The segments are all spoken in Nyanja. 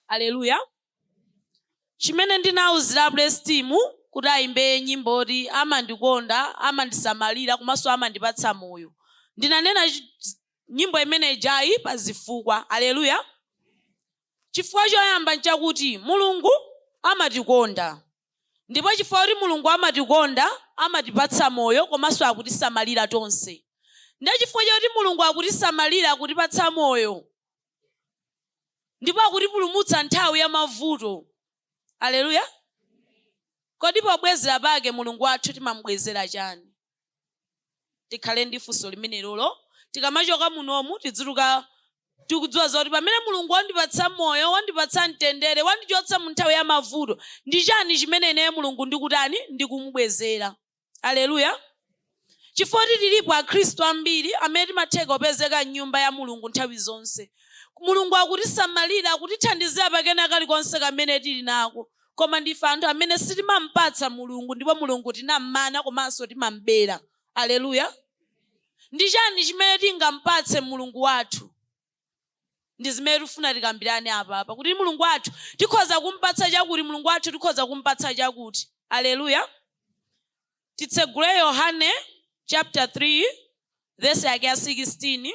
Aleluya. Chimene ndinawuzira praise team kuti ayimbe nyimbo oti amandikonda, amandisamalira komanso amandipatsa moyo, ndinanena nyimbo imene ijayi pa zifukwa. Aleluya. Chifukwa choyamba nchakuti Mulungu amatikonda, ndipo chifukwa kuti Mulungu amatikonda, amatipatsa moyo komanso akutisamalira tonse. Ndiye chifukwa choti Mulungu akutisamalira, akutipatsa moyo ndipo akutipulumutsa nthawi ya mavuto. Aleluya. Kodi pobwezera pake Mulungu wathu timamubwezera chani? Tikhale ndi funso limenelolo. Tikamachoka munomu tidzituluka tikudziwa zoti pamene Mulungu wandipatsa moyo, wandipatsa mtendere, wandichotsa mu nthawi ya mavuto, ndi chani chimene ineyo Mulungu ndikutani? Ndikumubwezera. Aleluya. Chifukwa kuti tilipo akhristu ambiri amene timatheka kupezeka mnyumba ya Mulungu nthawi zonse. Mulungu akutisamalira, akutithandizira pakena kalikonse kamene tili nako, koma ndife anthu amene sitimampatsa Mulungu, ndipo Mulungu tinammana komanso timambera. Aleluya. Ndi chani chimene tingampatse Mulungu wathu? Ndi zimene tifuna tikambirane apapa, kuti Mulungu wathu tikhoza kumpatsa chakuti, Mulungu wathu tikhoza kumpatsa chakuti. Aleluya. Titsegule Yohane chapter 3 verse yake ya 16,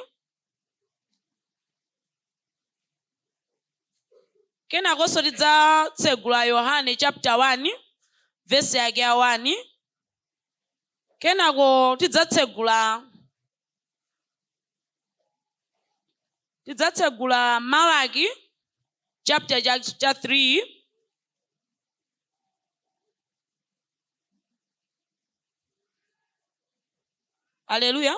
kenakonso tidzatsegula Yohane chapter 1 verse yake ya 1, kenako tidzatsegula Malaki chapter cha 3. Aleluya.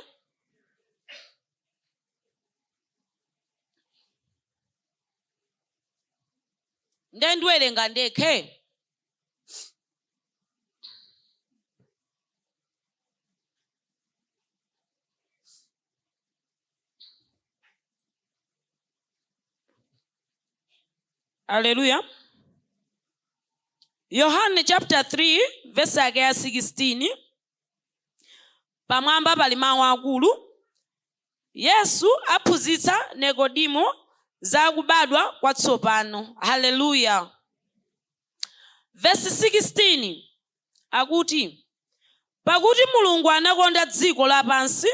Nde ndiwerenga ndekhe. Aleluya. Yohane chapter 3 verse yake ya 16, pamwamba pali mawu akulu: Yesu aphunzitsa Nikodimo za kubadwa kwatsopano. Haleluya. Verse 16 akuti, Pakuti Mulungu anakonda dziko lapansi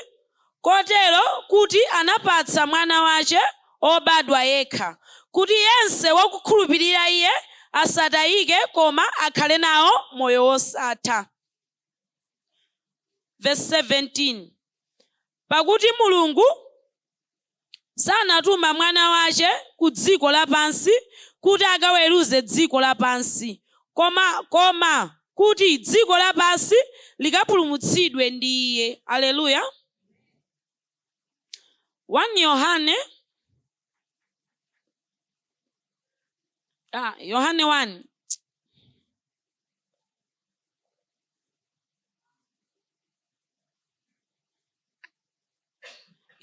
kotero kuti anapatsa Mwana wace wobadwa yekha, kuti yense wakukhulupirira Iye asatayike, koma akhale nawo moyo wosatha. Verse 17, Pakuti Mulungu sanatuma Mwana wace ku dziko lapansi kuti akaweruze dziko lapansi, koma kuti dziko lapansi likapulumutsidwe ndi Iye. Aleluya. 1 Yohane, Yohane 1.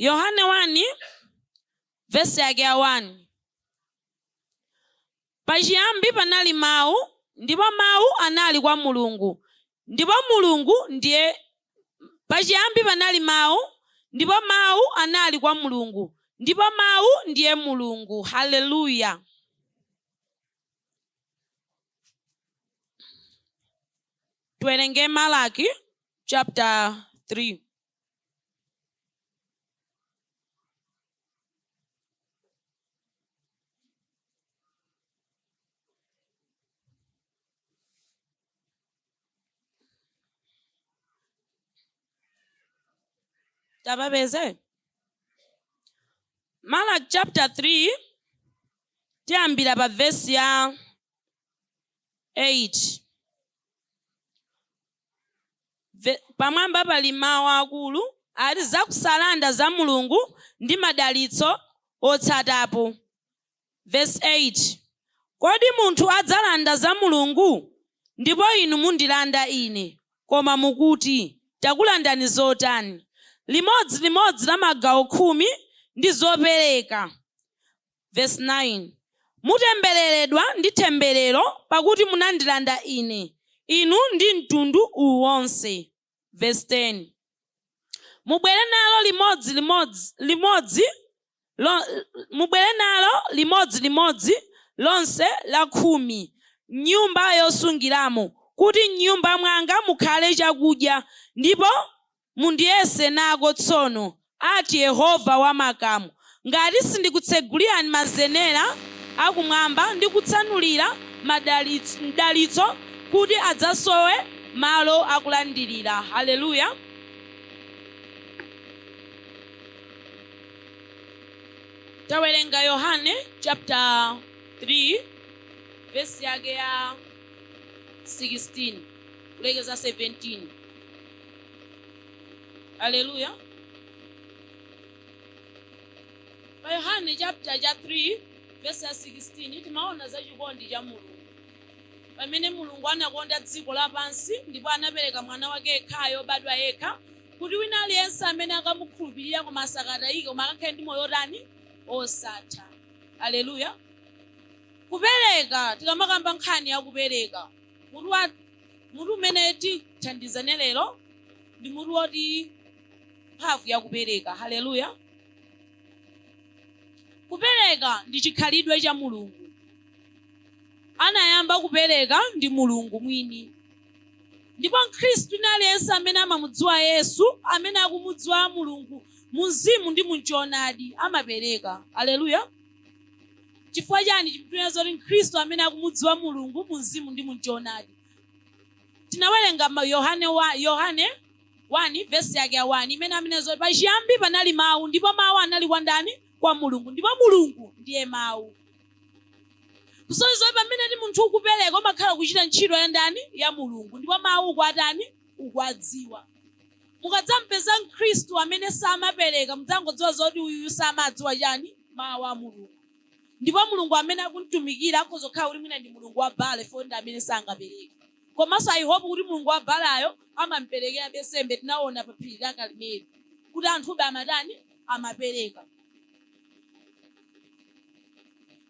Yohane 1 vesi yake ya 1. Pachiyambi panali Mawu, ndipo Mawu anali kwa Mulungu, ndipo Mulungu ndiye. Pachiyambi panali Mawu, ndipo Mawu anali kwa Mulungu, ndipo Mawu ndiye Mulungu. Haleluya. Tiwerenge Malaki chapter 3. Tapapeze Malaki chapter 3, tiyambira pa vesi ya 8. Pamwamba pali mawu akulu ati zakusalanda za Mulungu ndi madalitso otsatapo. Vesi 8, Kodi munthu adzalanda za Mulungu? Ndipo inu mundilanda Ine. Koma mukuti, Takulandani zotani? Limodzi limodzi la magawo khumi ndi zopereka. Vesi 9, Mutembereredwa ndi themberero, pakuti munandilanda Ine, inu ndi mtundu uwu wonse. Vesi 10, Mubwere nalo limodzi limodzi, mubwere nalo limodzi limodzi Lonse lakhumi m'nyumba yosungiramo, kuti m'nyumba mwanga mukhale chakudya, ndipo mundiyese nako tsono, ati Yehova wa makamu, ngati sindikutsegulirani mazenera akumwamba ndi kutsanulira mdalitso kuti adzasowe malo akulandirira. Haleluya! Tawerenga Yohane chapter 3 vesi yake ya 16 kulekeza 17. Haleluya! Pa Yohane chapter cha 3 vesi ya 16 timaona za chikondi cha Mulungu. Pamene Mulungu anakonda dziko lapansi ndipo anapereka mwana wake yekhayo wobadwa yekha, kuti wina aliyense amene akamukhulupirira koma asakatayike koma akakhale ndi moyo otani? Osatha. Aleluya! Kupereka, tikamakamba nkhani ya kupereka, mutu wa mutu umene tithandizane lero ndi mutu woti mphamvu ya kupereka. Haleluya! Kupereka ndi chikhalidwe cha Mulungu. Anayamba kupereka ndi Mulungu mwini. Ndipo Mkhristu wina aliyense amene amamudziwa Yesu, amene akumudziwa Mulungu mu mzimu ndi mu choonadi, amapereka. Aleluya! Chifukwa chani tikunena zoti Mkhristu amene akumudziwa Mulungu mu mzimu ndi mu choonadi? Tinawerenga Yohane wa, Yohane 1 vesi yake ya 1 imene amanena zoti pachiyambi panali Mawu, ndipo Mawu anali kwa ndani? Kwa Mulungu, ndipo Mulungu ndiye Mawu. Kusonyeza kuti pamene ti munthu ukupereka umakhala ukuchita ntchito ya ndani? Ya Mulungu, ndipo Mawu ukuwatani? Ukuwadziwa. Mukadzampeza Mkhristu amene samapereka, mudzangodziwa zoti uyuyu samadziwa chani? Mawu a Mulungu. Ndipo Mulungu amene akumtumikira akhoza kukhala kuti mwina ndi Mulungu wa Baala chifukwa ndi amene sangapereke. Komanso I hope kuti Mulungu wa Baalayo amamperekerabe nsembe, tinaona pa phiri la Karimeli kuti anthube amatani? Amapereka.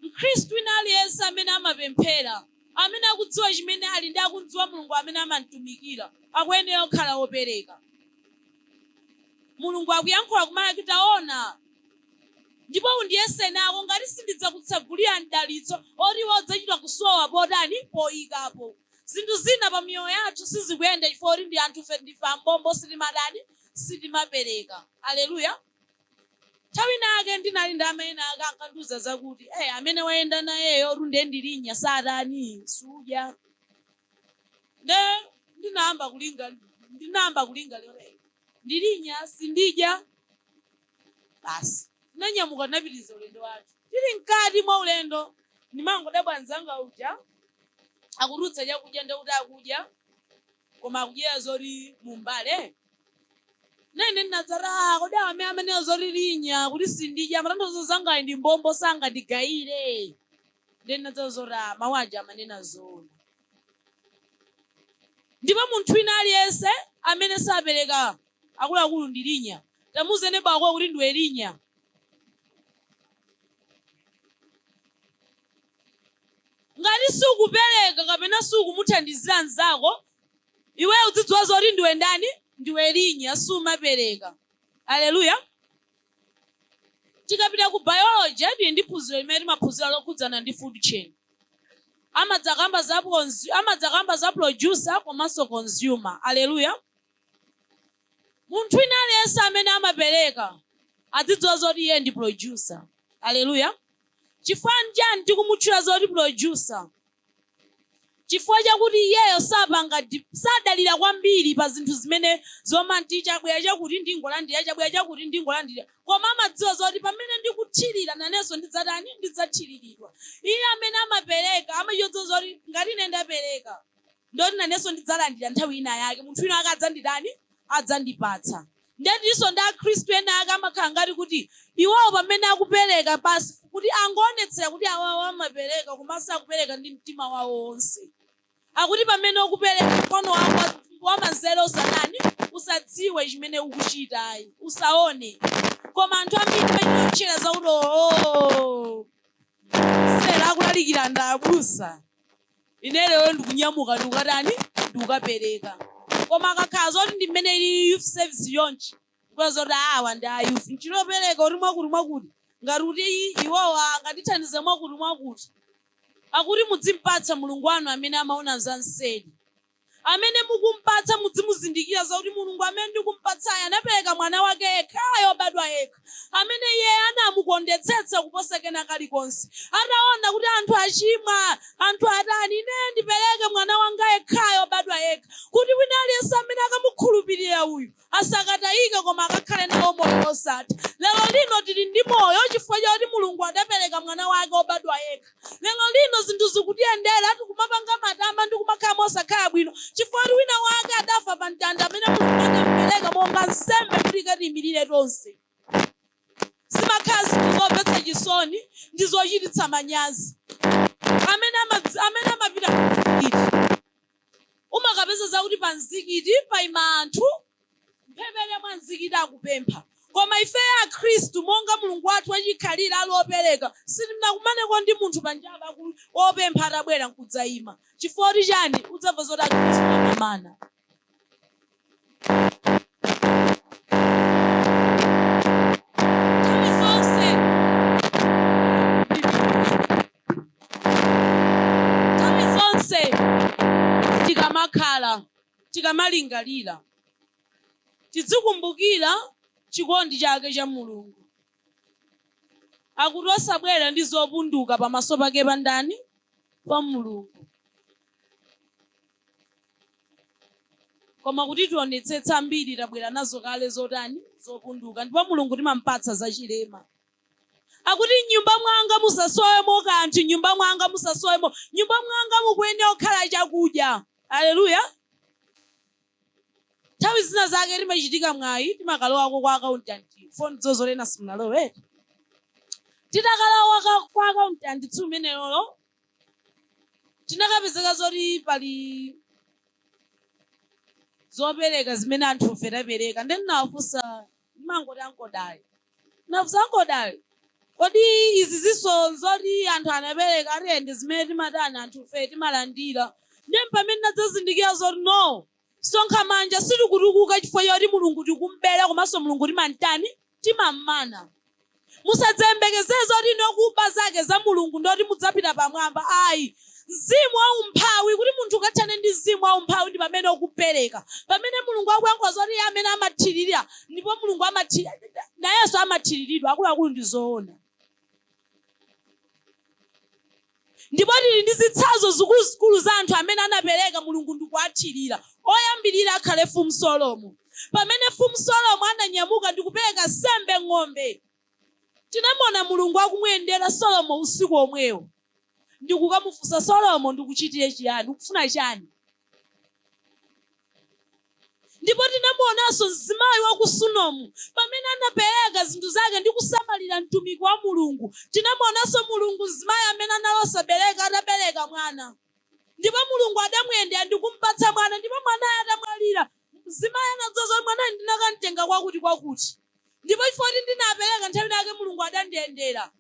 Mkhristu wina aliyense amene amapemphera, amene akudziwa chimene ali ndi akumdziwa Mulungu amene amamtumikira, akuyenera kukhala wopereka. Mulungu akuyankhula ku Malaki, taona, ndipo undiyese nako, ngati sindidzakutsegulira mdalitso oti iwe udzachita kusowa potani, poyikapo. Zinthu zina pa miyoyo yathu sizikuyenda chifukwa kuti ndi anthufe ndife ambombo, sitimatani, sitimapereka. Aleluya! Nthawi inayake ndinali ndi amayi ena ake ankandiuza zakuti, eh, amene wayenda nayeyotu ndiye ndi linya, satani, sudya. Nde ndinayamba kulinga ndinayamba kulingalira, eh, ndi linya, sindidya. Basi tinanyamuka tinapitiriza ulendo wathu. Tili mkati mwa ulendo ndimangodabwa mnzanga uja akutulutsa chakudya ndekuti akudya koma akudyera zoti mumbale. Nde ndinadzati ah, kodi awa amene amanena zoti linya kuti sindidya amatanthauza mnzangayu ndi mbombo sangandigayire. Nde ndinadzaona zoti ah, mawu aja amanena zoona. Ndipo munthu wina aliyense amene sapereka akuluakulu ndi linya. Tamuuze neba wako kuti ndiwe linya. Ngati sukupereka kapena sukumuthandizira mnzako, iweyo udzidziwa zoti ndiwe ndani? Ndiwe linya, sumapereka. Aleluya! Tikapita ku biology, tili ndi phunziro limene timaphunzira lokhudzana ndi food chain. Amadzakamba za amadzakamba za producer komanso consumer. Aleluya! Munthu wina aliyense amene amapereka adzidziwa zoti iye ndi producer. Aleluya! Chifukwa nchani tikumutchula zoti producer? Chifukwa chakuti iyeyo sapanga sadalira kwambiri pa zinthu zimene zomati chabwera chakuti ndingolandira, chabwera chakuti ndingolandira, koma amadziwa zoti pamene ndikuthirira nanenso ndidzatani? Ndidzathiriridwa. Iye amene amapereka amadziwa zoti ngati ine ndapereka ndoti nanenso ndidzalandira nthawi ina yake, munthu wina wake adzanditani? Adzandipatsa. Ndiye tilinso ndi Akhristu ena ake amakhala ngati kuti iwowo pamene akupereka basi kuti angoonetsera kuti awawa amapereka koma sakupereka ndi mtima wawo wonse. Akuti pamene ukupereka mkono wako wamanzere usatani? Usadziwe chimene ukuchita ayi, usaone. Koma anthu ambiri amachita kutchera zakuti ooh lero akulalikira ndi abusa. Ine lero ndikunyamuka ndikukatani? Ndikukapereka. Koma akakhala zoti ndi mmene ilili youth service chonchi, ndikuona zoti awa ndi a youth, nchitopereka kuti mwakuti mwakuti, ngati kuti iwowa angandithandize mwakuti mwakuti. Akuti mudzimpatsa Mulungu wanu amene amaona za mseri. Amene mukumpatsa mudzimuzindikira zakuti Mulungu amene ndikumpatsayo anapereka mwana wake yekhayo obadwa yekha, amene iye anamukondetsetsa kuposa kena kalikonse. Ataona kuti anthu achimwa, anthu atani, ine ndipereke mwana wanga yekhayo obadwa yekha, kuti wina aliyense amene akamukhulupirira uyu asakatayike koma akakhale nawo moyo wosatha. Lero lino tili ndi moyo chifukwa chakuti Mulungu adapereka mwana wake obadwa yekha. Lero lino zinthu zikutiyendera, tikumapanga matama ndi kumakhala mosakhala bwino chifukwa kuti wina wake adafa pa mtanda amene Mulungu adamupereka monga nsembe kuti ikatiyimirire tonse. Zimakhala zinthu zomvetsa chisoni ndi zochititsa manyazi. Amene amene amapita ku mzikiti umakapeza zakuti pa mzikiti paima anthu mphepete mwa mzikiti akupempha. Koma ifeyo akhristu monga Mulungu wathu wachikhalire ali opereka, sitinakumaneko ndi munthu panjapa wopempha atabwera nkudzaima. Chifukwa kuti chani? Udzamva zoti akhristu amamana. Nthawi zonse nthawi zonse tikamakhala, tikamalingalira, tidzikumbukira chikondi chake cha Mulungu. Akuti osabwera ndi zopunduka pamaso pake pa ndani? Pa Mulungu. Koma kuti tionetsetse ambiri tabwera nazo kale zotani? Zopunduka. Ndipo Mulungu timampatsa zachilema. Akuti m'nyumba mwanga musasowemo kanthu, m'nyumba mwanga musasowemo, m'nyumba mwanga mukuyenera kukhala chakudya. Aleluya! Nthawi zina zake timachitika mwayi timakalowako kwa accountant. Foni zozolena ena simunalowe eti? Titakalowa kwa accountant tsiku limenelolo tinakapezeka zoti pali zopereka zimene anthufe tapereka. Ndiye ndinawafunsa, ndimangoti ankodale. Ndinafunsa ankodale, kodi izi zinso nzoti anthu anapereka? Ati ndi zimene timatani anthufe timalandira. Ndiye mpamene ndinadzazindikira zoti no, sonkhamanja sitikutukuka chifukwa choti Mulungu tikumbera komanso Mulungu timamtani? Timammana. Musadzayembekezere zoti inu kuba zake za Mulungu ndoti mudzapita pamwamba ayi. Mzimu wa umphawi, kuti munthu ukathane ndi mzimu wa umphawi ndi pamene ukupereka. Pamene Mulungu akuyankhula zoti iye amene amathirira ndipo Mulungu nayenso amathiriridwa, akuluakulu ndi zoona. Ndipo tili ndi zitsanzo zikuluzikulu za anthu amene anapereka Mulungu ndikuwathirira. Oyambirira akhale Mfumu Solomo. Pamene Mfumu Solomo ananyamuka ndikupereka nsembe ng'ombe, tinamuona Mulungu akumuyendera Solomo usiku omwewo ndikukamufunsa, Solomo, ndikuchitire chiyani? Ukufuna chani? Ndipo tinamuonanso mzimayi wa ku Sunomu pamene anapereka zinthu zake ndi kusamalira mtumiki wa Mulungu. Tinamuonanso Mulungu mzimayi amene anali osabereka atabereka mwana. Ndipo Mulungu adamuyendera ndi kumupatsa mwana ndipo mwanayo atamwalira, mzimayi anadziwa zoti mwanayu ndinakamtenga kwakuti kwakuti. Ndipo chifukwa choti ndinapereka nthawi inayake Mulungu adandiyendera.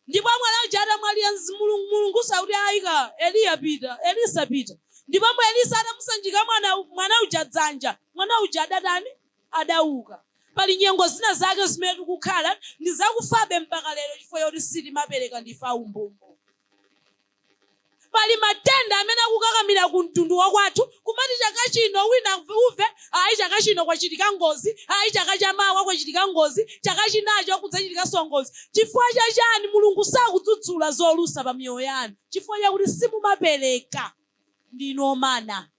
Ndipo mwana uja atamwalira, Mulungu, Mulungunso akuti, Ayi ka, Eliya pita, Elisa pita. Ndipo mu Elisa atamusanjika mwana, mwana uja dzanja, mwana uja adatani? Adauka. Pali nyengo zina zake zimene tikukhala ndi zakufabe mpaka lero chifukwa choti sitimapereka ndife aumbombo. Pali matenda amene akukakamira ku mtundu wakwathu, kumati chaka chino wina uve, ayi chaka chino kwachitika ngozi, ayi chaka chamawa kwachitika ngozi, chaka chinacho kudzachitikanso ngozi. Chifukwa cha chani? Mulungu sakudzudzula zolusa pa miyoyo yanu chifukwa chakuti simumapereka, ndinu omana.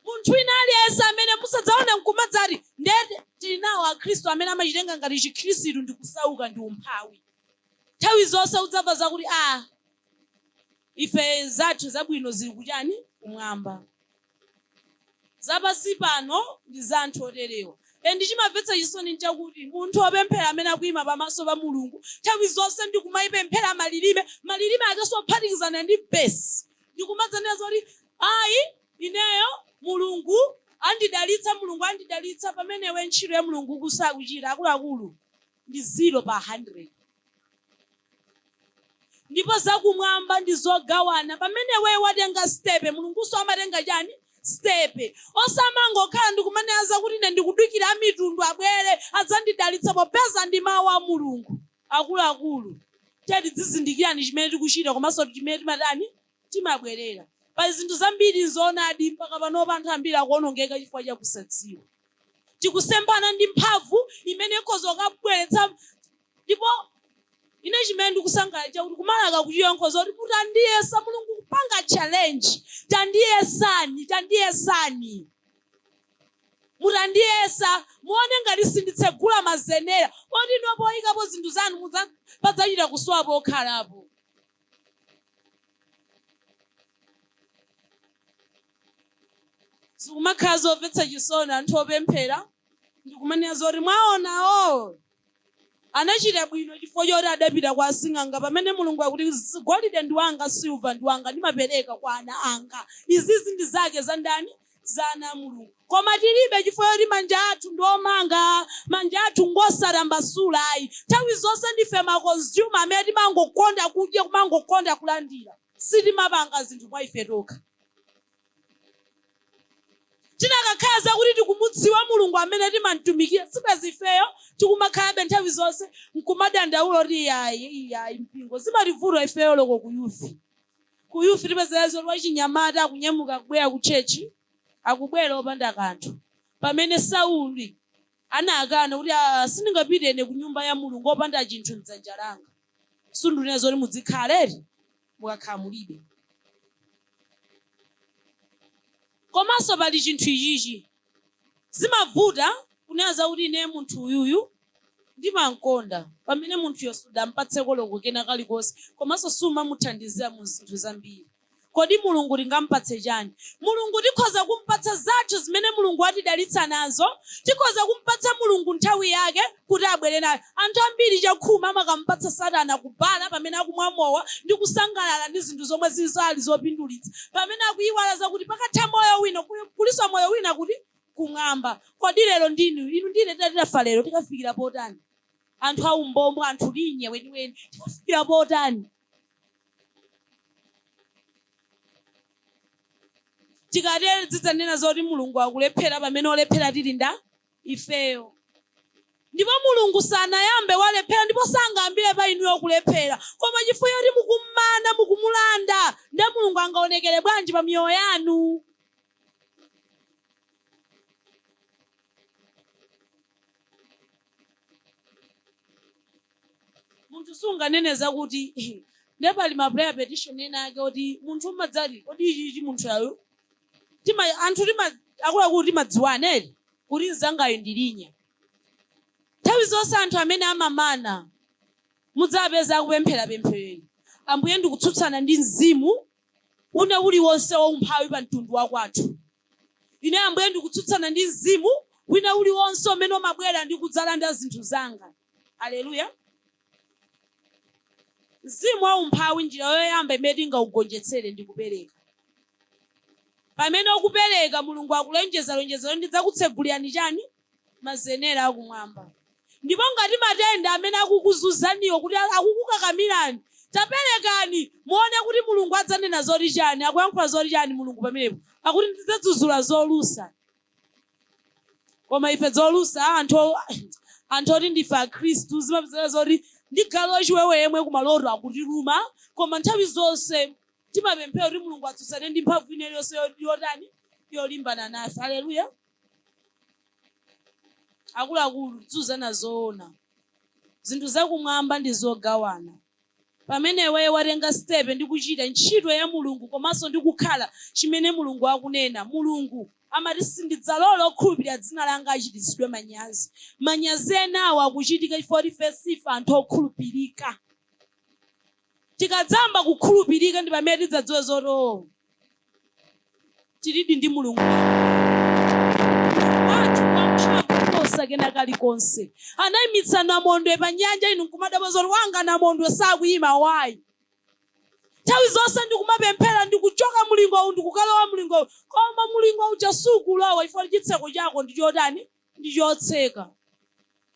Munthu wina aliyense amene musadzaone nkumadzati nde tili nawo akhristu amene amachitenga ngati chikhristu ndi kusauka ndi umphawi. Nthawi zonse udzamva zakuti ah ife zathu zabwino zili kuchani? Kumwamba. Zapansi pano ndi za anthu oterewa. And chimamvetsa chisoni nchakuti munthu opemphera amene akuima pamaso pa Mulungu nthawi zonse ndikumaipemphera malilime, malilime akenso ophatikizana ndi bass ndikumadzanena zoti ayi ineyo Mulungu andidalitsa, Mulungu andidalitsa, pamene iwe ntchito ya Mulungu ukusakuchita, akuluakulu ndi 0 pa 100. Ndipo zakumwamba ndi zogawana. Pamene iweyo watenga stepe, Mulungunso amatenga chani? Stepe. Osamangokhala ndikumanena zakuti ine ndikudikira amitundu abwere adzandidalitsa popeza ndi mawu a Mulungu. Akuluakulu, tiye tidzizindikirani chimene tikuchita komanso chimene timatani, timabwerera. Pali zinthu zambiri zoonadi mpaka panopa anthu ambiri akuonongeka chifukwa cha kusadziwa. Tikusemphana ndi mphamvu imene ikhoza kukabweretsa ndipo ine chimene ndikusangalala chakuti kumalaka kuchiyankho zoti mutandiyesa Mulungu kupanga challenge, tandiyesani, tandiyesani. Mutandiyesa, muone ngati sinditsegula mazenera, poti inu poyikapo zinthu zanu mudza padzachita kusowa pokhalapo. Zikumakhala zomvetsa chisoni anthu opemphera ndikumanena zoti mwaonawo anachita bwino chifukwa choti adapita kwa asing'anga pamene Mulungu akuti golide ndi wanga, silver ndi wanga, ndimapereka kwa ana anga. Izizi ndi zake za ndani? Za ana a Mulungu. Koma tilibe chifukwa choti manja athu ndi omanga, manja athu ngosatambasula ayi. Nthawi zonse ndife ma consumer amene timangokonda kudya, kumangokonda kulandira. Sitimapanga zinthu mwa ife tokha. Tinakakhala zakuti tikumudziwa Mulungu amene timamtumikira, sibwenzi ifeyo tikumakhalabe nthawi zonse nkumadandaula kuti iyayi, iyayi mpingo. Zimativuta ifeyo loko ku youth. Ku youth tipezeka zoti wachinyamata akunyamuka akubwera ku church, akubwera opanda kanthu. Pamene Sauli anakana kuti aah sindingapite ine ku nyumba ya Mulungu opanda chinthu mdzanja langa. Sindunena zoti mudzikhala eti, mukakhala mulibe. Komanso pali chinthu ichichi, zimavuta kunena zakuti ine munthu uyuyu ndimamkonda pamene munthuyo sudampatseko loko kena kalikonse komanso sumamuthandizira mu zinthu zambiri. Kodi Mulungu tingampatse chani? Mulungu tikhoza kumpatsa zathu zimene Mulungu watidalitsa nazo. Tikhoza kumpatsa Mulungu nthawi yake kuti abwere nayo. Anthu ambiri chakhumi amakampatsa satana ku bala pamene akumwa mowa ndi kusangalala ndi zinthu zomwe zisali zopindulitsa, pamene akuiwala zakuti pakatha moyo wino kulinso moyo wina kuti? Kumwamba. Kodi lero ndinu, inu ndi ine titati titafa lero tikafikira potani? Anthu aumbombo, anthu linye weniweni, tikafikira potani? Tikatere tizidzanena zoti Mulungu akulephera pamene olephera tili nda? Ifeyo. Ndipo Mulungu sanayambe walephera ndipo sangayambire pa inuyo kulephera. Koma chifukwa choti mukummana, mukumulanda, nde Mulungu angaonekere bwanji pa miyoyo yanu? Munthu sunganene zakuti nde pali ma prayer petition ena ake oti munthu umadzati kodi ichichi munthu uyu tima anthu tima akuluakulu timadziwana eti kuti mzangayu ndi linya. Nthawi zonse anthu amene amamana mudzapeza akupemphera pemphero ili, Ambuye ndikutsutsana ndi mzimu wina uliwonse wa umphawi pa mtundu wa kwathu. Ine Ambuye ndikutsutsana ndi mzimu wina uliwonse umene umabwera ndi kudzalanda zinthu zanga. Aleluya! Mzimu wa umphawi njira yoyamba imene tingaugonjetsere ndi kupereka. Pamene ukupereka, Mulungu akulonjeza lonjezo loti ndidzakutsegulirani chani? Mazenera akumwamba. Ndipo ngati matenda amene akukuzunzaniwo kuti akukukakamirani, taperekani muone kuti Mulungu adzanena zoti chani. Akuyankhula zoti chani Mulungu pamenepo? Akuti ndidzadzudzula zolusa. Koma ife zolusa, anthu anthu oti ndife akhristu zimapezeka zoti ndi galu wachiwewe yemwe kumaloto akutiluma, koma nthawi zonse timapemphera kuti Mulungu atsutsane ndi mphamvu ina iliyonse yotani yolimbana nafe. Aleluya! Akuluakulu, tiziuzana zoona. Zinthu zakumwamba ndi zogawana. Pamene iweyo watenga step ndi kuchita ntchito ya Mulungu komanso ndi kukhala chimene Mulungu akunena, Mulungu amati sindidzalola okhulupirira dzina langa achititsidwe manyazi. Manyazi enawo akuchitika chifukwa choti ife sife anthu okhulupirika. Tikadzayamba kukhulupirika ndi pamene tidzadziwe zoti oh, tilidi ndi Mulungu wathu wamphamvu kuposa kena kalikonse. Anayimitsa namondwe pa nyanja inu nkumadabwa zoti wanga namondwe sakuyima why? Nthawi zonse ndikumapemphera ndikuchoka mulingo uwu ndikukalowa mulingo uwu koma mulingo uja sukulowa chifukwa chitseko chako ndi chotani? Ndi chotseka.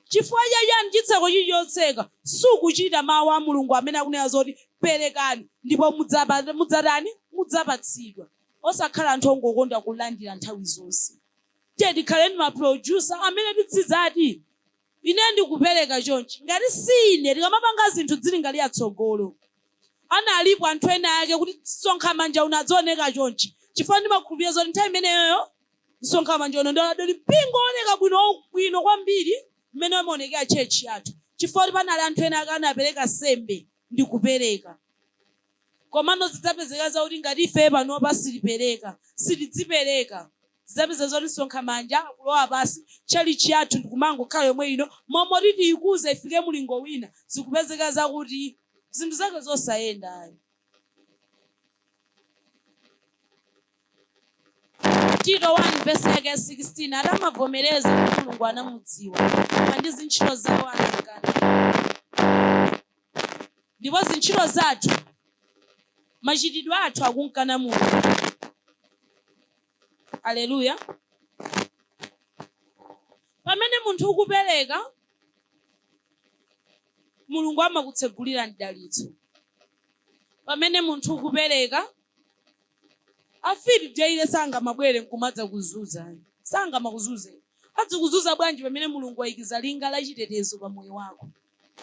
Chifukwa cha chani chitseko chili chotseka? Sukuchita mawu a Mulungu amene akunena zoti perekani ndipo mudzatani? Mudzapatsidwa. Osakhala anthu ongokonda kulandira nthawi zonse. Tiye tikhaleni ma producer amene tidzidzati. Ine ndikupereka chonchi. Ngati si ine, tikamapanga zinthu tidzilingalira tsogolo. Analipo anthu ena ake kuti msonkhamanja uno adzaoneka chonchi. Chifukwa ndimakhulupirira zoti nthawi imeneyoyo msonkhamanja uno ndi mpingo wooneka bwino bwino kwambiri mmene imaonekera church yathu. Chifukwa kuti panali anthu ena ake anapereka nsembe ndi kupereka. Komano zidzapezeka zakuti ngati ife panopa sitipereka, sitidzipereka, zidzapezeka zoti msonkhamanja akulowa pansi, tchalitchi yathu ndikumangokhala yomwe ino, momoti tiyikuze ifike mulingo wina, zikupezeka zakuti zinthu zake zosayenda ayi. Tito 1 vesi yake ya 16 ati amavomereza kuti Mulungu anamudziwa, koma ndi zintchito zawo anamkana. Ndipo zintchito zathu, machitidwe athu akumkana Mulungu. Aleluya. Pamene munthu ukupereka, Mulungu amakutsegulira mdalitso. Pamene munthu ukupereka, afiti daily sangamabwere nkumadzakuzuza. Sangamakuzunze. Adzikuzuza bwanji pamene Mulungu wayikiza linga la chitetezo pa moyo wako?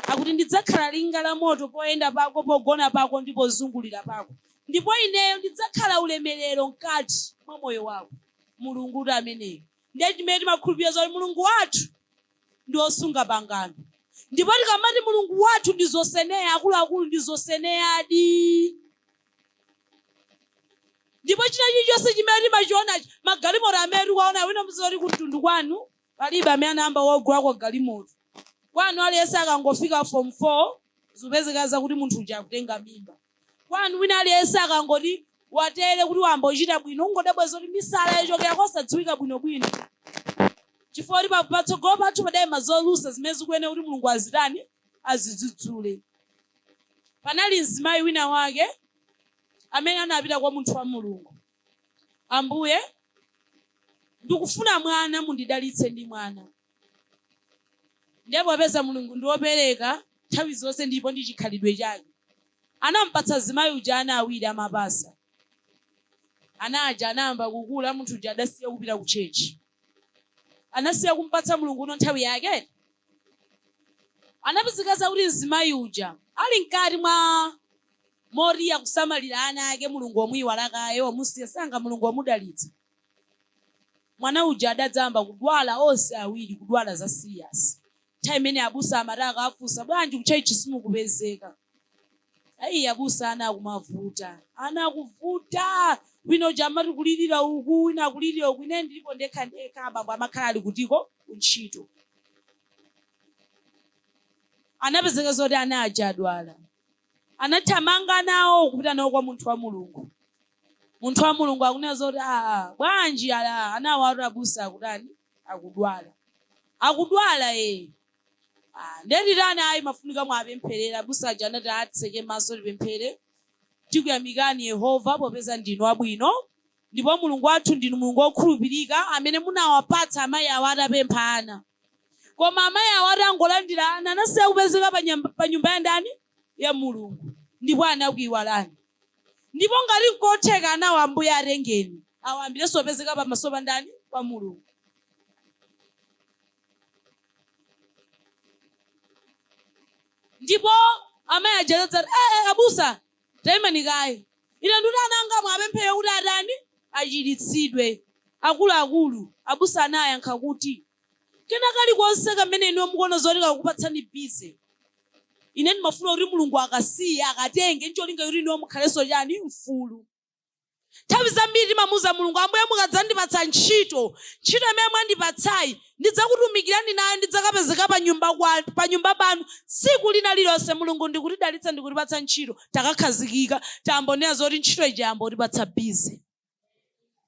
Akuti, Ndidzakhala linga la moto poyenda pako, pogona pako ndi pozungulira pako, ndipo Ineyo ndidzakhala ulemerero mkati mwa moyo wako. Mulungutu ameneyo. Ndiye chimene timakhulupirira zoti Mulungu wathu ndi wosunga pangano. Ndipo tikamati Mulungu wathu ndi zoseneya, akuluakulu, ndi zoseneyadi. Ndipo china chilichonse chimene timachionachi, magalimoto amene tikuwaona, wina mudziwa kuti kumtundu kwanu Palibe amene anayamba wagulako galimoto. Kwanu aliyense akangofika form 4 zikupezeka zakuti munthu uja akutenga mimba. Kwanu wina aliyense akangoti watere kuti wayamba kuchita bwino ungodabwa zoti misala yachokera kosadziwika bwinobwino. Chifukwa kuti patsogolo pathu padaima zolusa zimene zikuyenera kuti Mulungu azitani? Azidzudzule. Panali mzimayi wina wake amene anapita kwa munthu wa Mulungu. Ambuye, ndikufuna mwana, mundidalitse ndi mwana. Ndiye popeza Mulungu ndi wopereka nthawi zonse ndipo ndi chikhalidwe chake, anampatsa mzimayi uja ana awiri amapasa. Ana aja anayamba kukula, munthu uja adasiya kupita ku church. Anasiya kumpatsa Mulunguno nthawi yake. Anapezeka zakuti mzimayi uja ali mkati mwa moti akusamalira ana ake Mulungu wamuiwala kaye wamusiya sanga Mulungu wamudalitsa. Mwana uja adadzayamba kudwala onse awiri kudwala za serious. Nthawi imene abusa amati akawafunsa bwanji ku church simukupezeka? Ayi abusa ana akumavuta. Ana akuvuta. Wina uja amati kulirira uku, wina akulirira uku, ine ndilipo ndekha ndekha abambo amakhala ali kutiko kuntchito. Anapezeka zoti ana aja adwala. Anathamanga nawo kupita nawo kwa munthu wa Mulungu. Munthu wa Mulungu akunena zoti aa bwanji ala anawatu abusa akutani akudwala. Akudwala ee. Ah, ndiye titani ayi mafunika mwapempherera. Abusa aja anati atseke maso tipemphere. Tikuyamikani Yehova popeza ndinu abwino ndipo Mulungu wathu ndinu Mulungu wokhulupirika amene munawapatsa amayi awa atapempha ana. Koma amayi awa atangolandira ana anasiya kupezeka pa nyumba ya ndani? Ya Mulungu. Ndipo anakuiwalani. Ndipo ngati nkotheka anawa Ambuye atengeni awayambirenso kupezeka pamaso pa ndani? Pa Mulungu. Ndipo amayi aja anadzati, Eh, abusa, taimani kaye. Ine ndikuti ana anga muwapempherere kuti atani? Achiritsidwe. Akuluakulu, abusa anayankha kuti, Kena kalikonse kamene inuyo mukuona zoti kakupatsani busy, ine ndimafuna kuti Mulungu akasiye, akatenge, ncholinga choti inuyo mukhalenso chani? Mfulu. Nthawi zambiri timamuuza Mulungu, Ambuye mukadzandipatsa ntchito, ntchito imene mwandipatsayi, ndidzakutumikirani nayo, ndidzakapezeka pa nyumba kwa, pa nyumba panu tsiku lina lililonse. Mulungu ndikutidalitsa ndikutipatsa ntchito, takakhazikika, tayambonena zoti ntchito ija yayamba kutipatsa busy.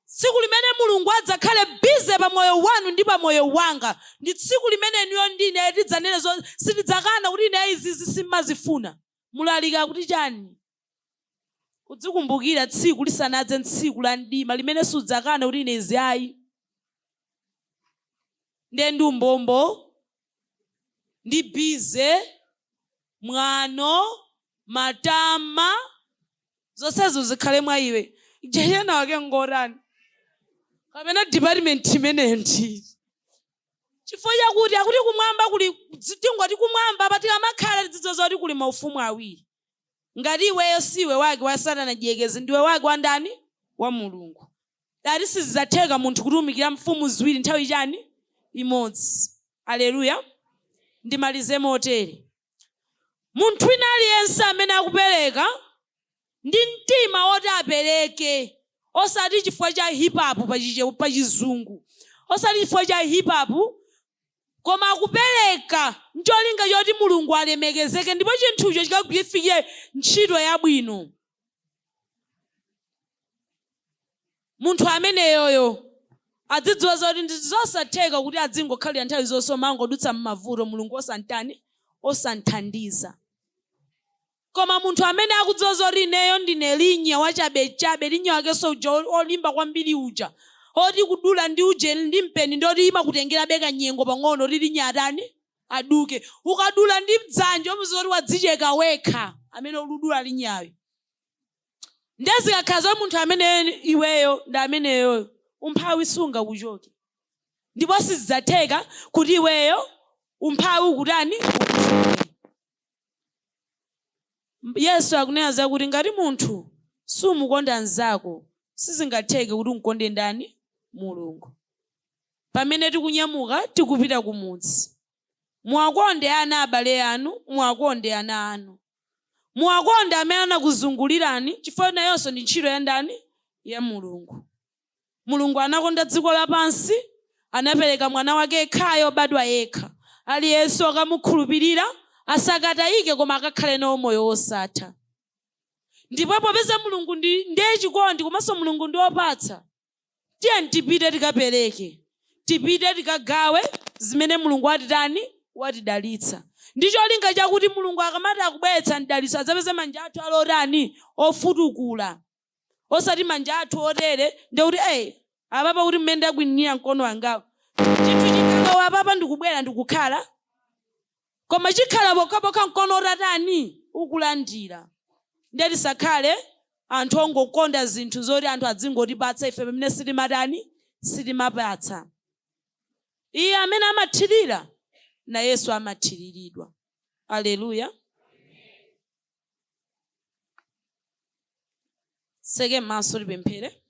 Tsiku limene Mulungu adzakhale busy pa moyo wanu ndi pa moyo wanga, ndi tsiku limene inuyo ndi ine tidzanene zo, sitidzakana kuti ine izizi simmazifuna. Mlaliki akuti chani? Udzikumbukira tsiku lisanadze tsiku la mdima limene sudzakana kuti ine izi ayi. Ndiye ndi umbombo, ndi busy, mwano, matama, zonsezo zikhale mwa iwe. Jehena wake ngotani? Kapena department imeneyo ndi Chifukwa chakuti akuti kumwamba kuli, tingoti kumwamba pa tikamakhala tidzidziwa zoti kuli maufumu awiri. Ngati iweyo siwe wake wa Satana Mdierekezi, ndiwe wake wa ndani? Wa Mulungu. Ati sizidzatheka munthu kutumikira mfumu ziwiri nthawi chani? Imodzi. Aleluya. Ndimalize motere. Munthu wina aliyense amene akupereka ndi mtima woti apereke, osati chifukwa cha hip hop pa chizungu, osati chifukwa cha hip hop, koma akupereka ncholinga choti Mulungu alemekezeke ndipo chinthucho chikagwiritsidwe ntchito yabwino, munthu ameneyoyo adzidziwa zoti ndi zosatheka kuti adzingokhalira nthawi zonse omangodutsa m'mavuto Mulungu osantani, osanthandiza. Koma munthu amene akudziwa zoti ineyo ndine linya wachabechabe, linya wakenso uja olimba kwambiri uja, oti kudula ndi uje ndi mpeni ndoti imakutengerabe kanyengo pang'ono kuti linya atani, aduke. Ukadula ndi dzanja umapeza zoti wadzicheka wekha amene ukudula linyayo. Ndiye zikakhala zoti munthu amene iweyo ndi ameneyoyo, umphawi sungakuchoke. Ndipo sizidzatheka kuti iweyo umphawi ukutani, ukuchoke. Yesu akunena zakuti ngati munthu sumukonda mnzako, sizingatheke kuti umkonde ndani? Mulungu. Pamene tikunyamuka tikupita kumudzi, muwakonde ana abale anu, muwakonde ana anu. Muwakonde amene anakuzungulirani chifukwa nayonso ndi ntchito ya ndani? Ya Mulungu. Mulungu anakonda dziko lapansi, anapereka mwana wake yekhayo obadwa yekha, aliyense okamukhulupirira asakatayike koma akakhale nawo moyo wosatha. Ndipo popeza Mulungu ndi ndiye chikondi komanso Mulungu ndi wopatsa, tiyeni tipite tikapereke, tipite tikagawe zimene Mulungu watitani, watidalitsa. Ndi cholinga chakuti Mulungu akamati akubweretsa mdalitso adzapeze manja athu ali otani, ofutukula. Osati manja athu otere ndiye kuti eh apapa kuti mmene ndakwinira mkono wangawu chinthu chikalowa apapa ndikubwera ndikukhala koma chikhala pokhapokha mkono utatani ukulandira. Ndiye tisakhale anthu ongokonda zinthu zoti anthu adzingotipatsa ife pamene sitimatani sitimapatsa. Iye amene amathirira nayenso amathiriridwa. Aleluya. Titseke maso tipemphere.